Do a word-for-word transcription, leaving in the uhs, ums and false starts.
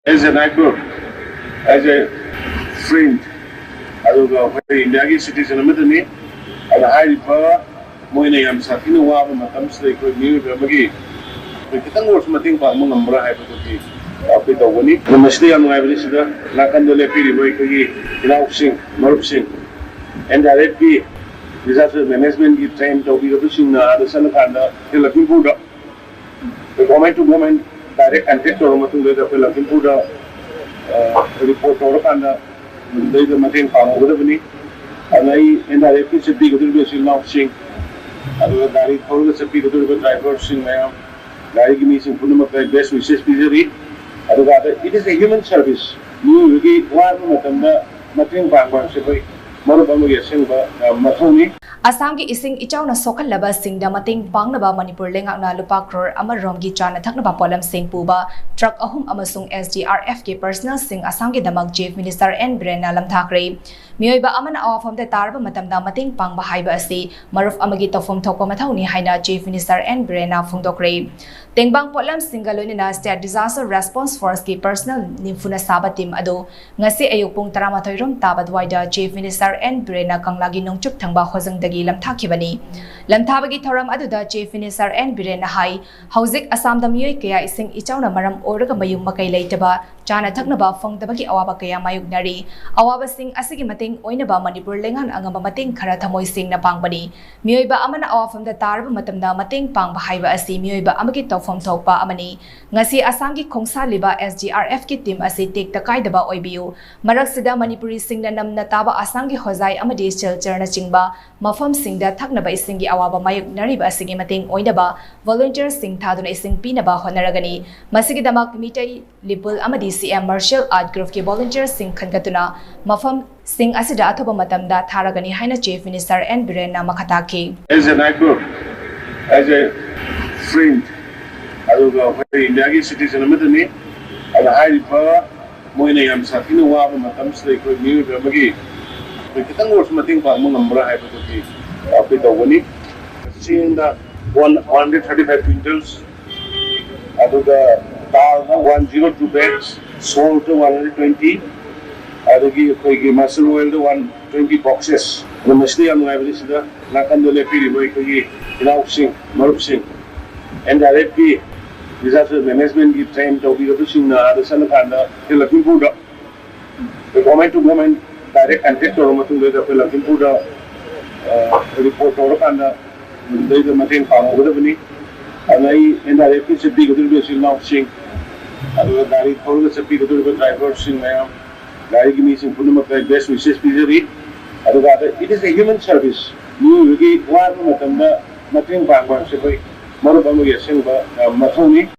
As a neighbor, as a friend, ꯑꯗꯨꯒ ꯑꯩꯈꯣꯏ ꯏꯟꯗꯤꯌꯥꯒꯤ ꯁꯤꯇꯤꯖꯟ ꯑꯃꯗꯅꯤ꯫ ꯑꯗ ꯍꯥꯏꯔꯤꯕ ꯃꯣꯏꯅ ꯌꯥꯝ ꯁꯥꯊꯤꯅ ꯋꯥꯕ ꯃꯇꯝꯁꯤꯗ ꯑꯩꯈꯣꯏ ꯃꯤꯑꯣꯏꯕ ꯑꯃꯒꯤ ꯑꯩꯈꯣꯏ ꯈꯤꯇꯪ ꯑꯣꯏꯔꯁꯨ ꯃꯇꯦꯡ ꯄꯥꯡꯕ ꯉꯝꯕ꯭ꯔꯥ ꯍꯥꯏꯕꯗꯨꯗꯤ ꯑꯩꯈꯣꯏ ꯇꯧꯒꯅꯤ꯫ ꯑꯗꯨ ꯃꯁꯤꯗ ꯌꯥꯝ ꯅꯨꯡꯉꯥꯏꯕꯗꯤ ꯁꯤꯗ ꯅꯥꯀꯟꯗ ꯂꯦꯞꯄꯤꯔꯤꯕ ꯑꯩꯈꯣꯏꯒꯤ ꯏꯅꯥꯎꯁꯤꯡ, ꯃꯔꯨꯞꯁꯤꯡ, ꯑꯦꯟ ꯗꯤ ꯑꯥꯔ ꯑꯦꯐꯀꯤ disaster managementꯀꯤ train ꯇꯧꯕꯤꯔꯕꯁꯤꯡꯅ ꯑꯥꯗ ꯆꯠꯂꯀꯥꯟꯗ ꯂꯈꯤꯝꯄꯨꯔꯗ government to government direct contact ꯇꯧꯔꯕ ꯃꯇꯨꯡꯗ ꯑꯩꯈꯣꯏ ꯂꯈꯤꯝꯄꯨꯔꯗ ꯔꯤꯄꯣꯔꯠ ꯇꯧꯔꯀꯥꯟꯗ ꯃꯗꯩꯗ ꯃꯇꯦꯡ ꯄꯥꯡꯍꯧꯒꯗꯕꯅꯤ꯫ ꯑꯗꯨꯅ ꯑꯩ ꯑꯦꯟ ꯗꯤ ꯑꯥꯔ ꯑꯦꯐꯀꯤ ꯆꯠꯄꯤꯒꯗꯧꯔꯤꯕ ꯏꯆꯤꯜ ꯏꯅꯥꯎꯁꯤꯡ, ꯑꯗꯨꯒ ꯒꯥꯔꯤ ꯊꯧꯔꯒ ꯆꯠꯄꯤꯒꯗꯧꯔꯤꯕ ꯗ꯭ꯔꯥꯏꯚꯔꯁꯤꯡ ꯃꯌꯥꯝ, ꯒꯥꯔꯤꯒꯤ ꯃꯤꯁꯤꯡ ꯄꯨꯝꯅꯃꯛꯇ ꯑꯩ best wishes ꯄꯤꯖꯔꯤ꯫ ꯑꯗꯨꯒ ꯑꯗ it is a human service, ꯃꯤꯑꯣꯏꯕꯒꯤ ꯋꯥꯕ ꯃꯇꯝꯗ ꯃꯇꯦꯡ ꯄꯥꯡꯕ ꯍꯥꯏꯕꯁꯤ ꯑꯩꯈꯣꯏ ꯃꯔꯨꯞ ꯑꯃꯒꯤ ꯑꯁꯦꯡꯕ ꯃꯊꯧꯅꯤ꯫ ꯑꯁꯥꯝꯒꯤ ꯏꯁꯤꯡ ꯏꯆꯥꯎꯅ ꯁꯣꯛꯍꯜꯂꯕꯁꯤꯡꯗ ꯃꯇꯦꯡ ꯄꯥꯡꯅꯕ ꯃꯅꯤꯄꯨꯔ ꯂꯩꯉꯥꯛꯅ ꯂꯨꯄꯥ ꯀ꯭ꯔꯣꯔ ꯑꯃ ꯔꯣꯝꯒꯤ ꯆꯥꯅ ꯊꯛꯅꯕ ꯄꯣꯠꯂꯝꯁꯤꯡ ꯄꯨꯕ ꯇ꯭ꯔꯛ ꯑꯍꯨꯝ ꯑꯃꯁꯨꯡ ꯑꯦꯁ ꯗꯤ ꯑꯥꯔ ꯑꯦꯐꯀꯤ ꯄꯔꯁꯅꯦꯜꯁꯤꯡ ꯑꯁꯥꯝꯒꯤꯗꯃꯛ ꯆꯤꯐ ꯃꯤꯅꯤꯁꯇꯔ ꯑꯦꯟ ꯕꯤꯔꯦꯟꯅ ꯂꯝꯊꯥꯈ꯭ꯔꯦ꯫ ꯃꯤꯑꯣꯏꯕ ꯑꯃꯅ ꯑꯋꯥꯐꯝꯗ ꯇꯥꯔꯕ ꯃꯇꯝꯗ ꯃꯇꯦꯡ ꯄꯥꯡꯕ ꯍꯥꯏꯕ ꯑꯁꯤ ꯃꯔꯨꯞ ꯑꯃꯒꯤ ꯇꯧꯐꯝ ꯊꯣꯛꯄ ꯃꯊꯧꯅꯤ ꯍꯥꯏꯅ ꯆꯤꯐ ꯃꯤꯅꯤꯁꯇꯔ ꯑꯦꯟ ꯕꯤꯔꯦꯟꯅ ꯐꯣꯡꯗꯣꯛꯈ꯭ꯔꯦ꯫ ꯇꯦꯡꯕꯥꯡ ꯄꯣꯠꯂꯝꯁꯤꯡꯒ ꯂꯣꯏꯅꯅ ꯁ꯭ꯇꯦꯠ ꯗꯤꯖꯥꯁꯇꯔ ꯔꯦꯁꯄꯣꯟꯁ ꯐꯣꯔꯁꯀꯤ ꯄꯔꯁꯅꯦꯜ ꯅꯤꯐꯨꯅ ꯁꯥꯕ ꯇꯤꯝ ꯑꯗꯨ ꯉꯁꯤ ꯑꯌꯨꯛ ꯄꯨꯡ ꯇꯔꯥꯃꯥꯊꯣꯏ ꯔꯣꯝ ꯇꯥꯕ ꯑꯗꯨꯋꯥꯏꯗ ꯆꯤꯐ ꯃꯤꯅꯤꯁꯇꯔ ꯑꯦꯟ ꯕꯤꯔꯦꯟꯅ ꯀꯪꯂꯥꯒꯤ ꯅꯣꯡꯆꯨꯞ ꯊꯪꯕ ꯍꯣꯖꯪꯗꯒꯤ ꯂꯝꯊꯥꯈꯤꯕꯅꯤ꯫ ꯂꯝꯊꯥꯕꯒꯤ ꯊꯧꯔꯝ ꯑꯗꯨꯗ ꯆꯤꯐ ꯃꯤꯅꯤꯁꯇꯔ ꯑꯦꯟ ꯕꯤꯔꯦꯟꯅ ꯍꯥꯏ, ꯍꯧꯖꯤꯛ ꯑꯁꯥꯝꯗ ꯃꯤꯑꯣꯏ ꯀꯌꯥ ꯏꯁꯤꯡ ꯏꯆꯥꯎꯅ ꯃꯔꯝ ꯑꯣꯏꯔꯒ ꯃꯌꯨꯝ ꯃꯀꯩ ꯂꯩꯇꯕ, ꯆꯥꯅ ꯊꯛꯅꯕ ꯐꯪꯗꯕꯒꯤ ꯑꯋꯥꯕ ꯀꯌꯥ ꯃꯥꯌꯣꯛꯅꯔꯤ꯫ ꯑꯋꯥꯕꯁꯤꯡ ꯑꯁꯤꯒꯤ ꯃꯇꯦꯡ ꯑꯣꯏꯅꯕ ꯃꯅꯤꯄꯨꯔ ꯂꯩꯉꯥꯛꯅ ꯑꯉꯝꯕ ꯃꯇꯦꯡ ꯈꯔ ꯊꯃꯣꯏ ꯁꯦꯡꯅ ꯄꯥꯡꯕꯅꯤ꯫ ꯃꯤꯑꯣꯏꯕ ꯑꯃꯅ ꯑꯋꯥꯐꯝꯗ ꯇꯥꯔꯕ ꯃꯇꯝꯗ ꯃꯇꯦꯡ ꯄꯥꯡꯕ ꯍꯥꯏꯕ ꯑꯁꯤ ꯃꯤꯑꯣꯏꯕ ꯑꯃꯒꯤ ꯇꯧꯐꯝ ꯊꯣꯛꯄ ꯑꯃꯅꯤ꯫ ꯉꯁꯤ ꯑꯁꯥꯝꯒꯤ ꯈꯣꯡꯁꯥꯜꯂꯤꯕ ꯑꯦꯁ ꯗꯤ ꯑꯥꯔ ꯑꯦꯐꯀꯤ ꯇꯤꯝ ꯑꯁꯤ ꯇꯦꯛꯇ ꯀꯥꯏꯗꯕ ꯑꯣꯏꯕꯤꯌꯨ꯫ ꯃꯔꯛꯁꯤꯗ ꯃꯅꯤꯄꯨꯔꯤꯁꯤꯡꯅ ꯅꯝꯅ ꯇꯥꯕ ꯑꯁꯥꯝꯒꯤ ꯍꯣꯖꯥꯏ ꯑꯃꯗꯤ ꯁꯤꯜꯆꯔꯅꯆꯤꯡꯕ ꯃꯐꯝꯁꯤꯡꯗ ꯊꯛꯅꯕ ꯏꯁꯤꯡꯒꯤ ꯑꯋꯥꯕ ꯃꯥꯌꯣꯛꯅꯔꯤꯕ ꯑꯁꯤꯒꯤ ꯃꯇꯦꯡ ꯑꯣꯏꯅꯕ ꯚꯣꯂꯨꯟꯇꯤꯌꯔꯁꯤꯡ ꯊꯥꯗꯨꯅ ꯏꯁꯤꯡ ꯄꯤꯅꯕ ꯍꯣꯠꯅꯔꯒꯅꯤ꯫ ꯃꯁꯤꯒꯤꯗꯃꯛ ꯃꯤꯇꯩ ꯂꯤꯄꯨꯜ ꯑꯃꯗꯤ ꯁꯤ ꯑꯦꯝ ꯃꯥꯔꯁꯤꯌꯦꯜ ꯑꯥꯔꯠ ꯒ꯭ꯔꯨꯞꯀꯤ ꯚꯣꯂꯨꯟꯇꯤꯌꯔꯁꯤꯡ ꯈꯟꯒꯠꯇꯨꯅ ꯃꯐꯝꯁꯤꯡ ꯑꯁꯤꯗ ꯑꯊꯨꯕ ꯃꯇꯝꯗ ꯊꯥꯔꯒꯅꯤ ꯍꯥꯏꯅ ꯆꯤꯐ ꯃꯤꯅꯤꯁꯇꯔ ꯑꯦꯟ ꯕꯤꯔꯦꯟꯅ ꯃꯈꯥ ꯇꯥꯈꯤ꯫ As a neighbor, as a friend, ꯑꯗꯨꯒ ꯑꯩꯈꯣꯏ ꯏꯟꯗꯤꯌꯥꯒꯤ ꯁꯤꯇꯤꯖꯟ ꯑꯃꯗꯅꯤ꯫ ꯑꯗ ꯍꯥꯏꯔꯤꯕ ꯃꯣꯏꯅ ꯌꯥꯝ ꯁꯥꯊꯤꯅ ꯋꯥꯕ ꯃꯇꯝꯁꯤꯗ ꯑꯩꯈꯣꯏ ꯃꯤꯑꯣꯏꯕ ꯑꯃꯒꯤ ꯑꯩꯈꯣꯏ ꯈꯤꯇꯪ ꯑꯣꯏꯔꯁꯨ ꯃꯇꯦꯡ ꯄꯥꯡꯕ ꯉꯝꯕ꯭ꯔꯥ ꯍꯥꯏꯕꯗꯨꯗꯤ ꯑꯩꯈꯣꯏ ꯇꯧꯒꯅꯤ꯫ ꯆꯦꯡꯗ one hundred thirty five quintals, ꯑꯗꯨꯒ ꯗꯥꯜꯅ one zero two bags, Salt one hundred twenty, ꯑꯗꯒꯤ ꯑꯩꯈꯣꯏꯒꯤ mustard oil one twenty boxes꯫ ꯑꯗꯣ ꯃꯁꯤꯗ ꯌꯥꯝ ꯅꯨꯡꯉꯥꯏꯕꯗꯤ ꯁꯤꯗ ꯅꯥꯀꯟꯗ ꯂꯦꯞꯄꯤꯔꯤꯕ ꯑꯩꯈꯣꯏꯒꯤ ꯏꯅꯥꯎꯁꯤꯡ, ꯃꯔꯨꯞꯁꯤꯡ, ꯑꯦꯟ ꯗꯤ ꯑꯥꯔ ꯑꯦꯐꯀꯤ disaster managementꯀꯤ train ꯇꯧꯕꯤꯔꯕꯁꯤꯡꯅ ꯑꯥꯗ ꯆꯠꯂꯀꯥꯟꯗ ꯂꯈꯤꯝꯄꯨꯔꯗ ꯑꯩꯈꯣꯏ government to government direct contact ꯇꯧꯔꯕ ꯃꯇꯨꯡꯗ ꯑꯩꯈꯣꯏ ꯂꯈꯤꯝꯄꯨꯔꯗ report ꯇꯧꯔꯀꯥꯟꯗ ꯃꯗꯨꯗꯩꯗ ꯃꯇꯦꯡ ꯄꯥꯡꯉꯨꯒꯗꯕꯅꯤ꯫ ꯑꯗꯨꯅ ꯑꯩ ꯑꯦꯟ ꯗꯤ ꯑꯥꯔ ꯑꯦꯐꯀꯤ ꯆꯠꯄꯤꯒꯗꯧꯔꯤꯕ ꯏꯆꯤꯜ ꯏꯅꯥꯎꯁꯤꯡ, ꯑꯗꯨꯒ ꯒꯥꯔꯤ ꯊꯧꯔꯒ ꯆꯠꯄꯤꯒꯗꯧꯔꯤꯕ driverꯁꯤꯡ ꯃꯌꯥꯝ, ꯒꯥꯔꯤꯒꯤ ꯃꯤꯁꯤꯡ ꯄꯨꯝꯅꯃꯛꯇ ꯑꯩ best wishes ꯄꯤꯖꯔꯤ꯫ ꯑꯗꯨꯒ ꯑꯗ it is a human service, ꯃꯤꯑꯣꯏꯕꯒꯤ ꯋꯥꯔꯕ ꯃꯇꯝꯗ ꯃꯇꯦꯡ ꯄꯥꯡꯕ ꯍꯥꯏꯕꯁꯦ ꯑꯩꯈꯣꯏ ꯃꯔꯨꯞ ꯑꯃꯒꯤ ꯑꯁꯦꯡꯕ ꯃꯊꯧꯅꯤ꯫